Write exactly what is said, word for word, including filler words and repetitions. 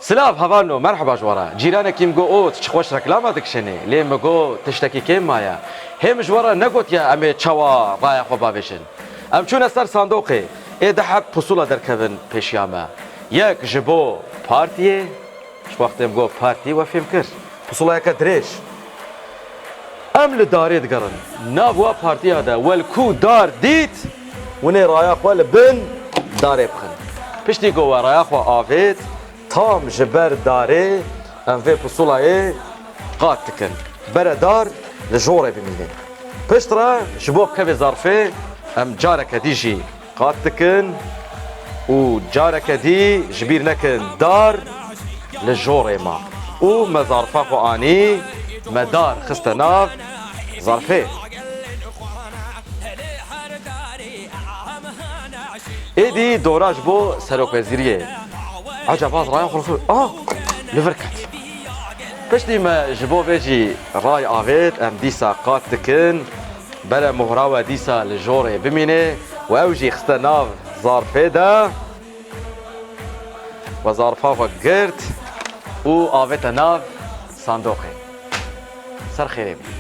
Silav hevalno, merheba ji we re. Cîranekî min got, "O, tu çi xweş reklama dikişînî." Lê min got, "Tiştekî kêm maye." Hê min ji we re negotiye em ê çawa raya xwe bavêjin. Em çûne ser sandoqê. Ê di heb pusula derkevin pêşiya me. Yek ji bo partiyê, ji wextê min got partî we fêm kir. Pusulayeke dirêj. Em li darê digerin. Nav wa partiya de wel ku dar dît, hûn ê raya xwe li bin darê bixin. Piştî ku we raya xwe avêt, tam ji ber darê em vê pusulayê qat dikin. Bere dar li jorê bimîne. Piştre ji bo bikeve zarfê em careke dî jî qat dikin û careke dî ji bîr nekin dar li jorê ma. Û me zarfa xwe anî, me dar xiste nav zarfê. Êdî dora ji bo serokwezîriyê. Ecebaz raya xwe li xwe, ah, li vir ket. Piştî me ji bo vê jî ray avêt, em dîsa qat dikin. Bere mohra we dîsa li jorê bimîne û ew jî xiste nav zarfê de. We zarfa xwe girt û avête nav sandoqê. Ser xêrê bî.